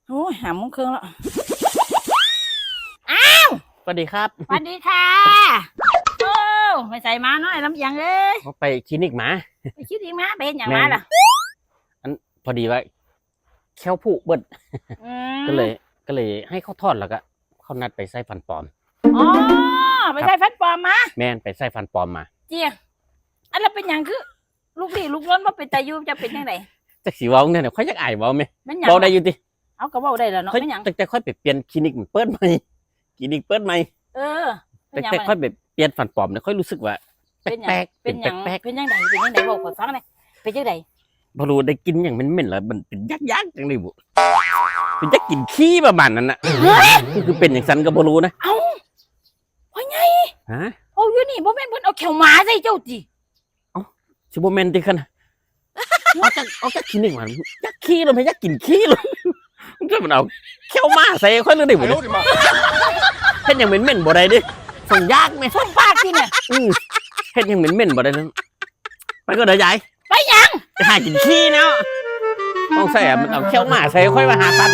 ໂອ້ຍ ຫ້າໂມງເຄິ່ງແລ້ວ. ອ້າວ ສະຫວັດດີຄັບ. ສະຫວັດດີຄ່ະ. ໂອ້ ໄປໃສມານ້ອຍລຳອຽງເອີຍ? ໄປຄລີນິກມາ. ໄປຄລີນິກມາ ໄປເຮັດຫຍັງມາລະ? ອັນ ພໍດີວ່າແຂ້ວຜຸເບິດ. ອືມ ກໍເລີຍ ກໍເລີຍໃຫ້ເຂົາຖອນ ແລ້ວກໍເຂົານັດໄປໃສ່ຟັນປອມ. ອໍ ໄປໃສ່ຟັນປອມມາ? ແມ່ນ ໄປໃສ່ຟັນປອມມາ. ເຈ້ຍ ອັນລະເປັນຫຍັງຄື ລຸກລີ້ລຸກລົນບໍ່ເປັນຕາຢູ່ ຈະເປັນຈັ່ງໃດ? ຈັກຊິເວົ້າແນວໃດ ຂ້ອຍຢາກອາຍເວົ້າແມ. ແມ່ນຫຍັງ? ເວົ້າໄດ້ຢູ່ຕິ? ເອົາ ກໍເວົ້າໄດ້ແລ້ວເນາະ. ແມ່ນຫຍັງ? ຕັ້ງແຕ່ຂ້ອຍໄປປ່ຽນຄລີນິກເປີດໃໝ່ ຄລີນິກເປີດໃໝ່. ເອີ ແຕ່ ແຕ່ຂ້ອຍໄປປ່ຽນຟັນປອມນີ້ ຂ້ອຍຮູ້ສຶກວ່າແປກໆ. ເປັນຫຍັງ? ເປັນແປກໆ. ເປັນຫຍັງໃດ? ເປັນຫຍັງໃດ? ເວົ້າຂ້ອຍຟັງແດ່. ເປັນຈັ່ງໃດ? ບໍ່ຮູ້ ໄດ້ກິ່ນຫຍັງເໝັນໆ ແລ້ວມັນເປັນຢາກໆ ຈັ່ງໃດບໍ່ ເປັນຢາກກິນຂີ້ປະມານນັ້ນນະ. ຄືເປັນຈັ່ງຊັ້ນກໍບໍ່ຮູ້ນະ. ເອົ້າ ພໍ່ໃຫຍ່ ຮະ? ເວົ້າຢູ່ນີ້ບໍ່ແມ່ນເພິ່ນເອົາແຂ້ວໝາໃສ່ເຈົ້າຕິ? ເອົ້າ ຊິບໍ່ແມ່ນຕິຄັນ? ອອກຈາກ ອອກຈາກຄລີນິກມາ ຢາກຂີ້ໂລດ ຢາກກິນຂີ້ໂລດ. ມັນຈະມັນເອົາແຂ້ວໝາໃສ່ຂ້ອຍເລີຍໄດ້ບໍ່ນີ້? ເຮັດຫຍັງເໝັນໆບໍ່ໄດ້ເດ້ ສົງຢາກແມ. ສົງປາກຕິນະ? ອື ເຮັດຫຍັງເໝັນໆບໍ່ໄດ້ເລີຍ. ໄປກ່ອນເດີຍາຍ. ໄປຫຍັງ? ໄປຫາກິນຂີ້ແລ້ວ. ສົງໄສມັນເອົາແຂ້ວໝາໃສ່ຂ້ອຍວ່າຫາຕັນ.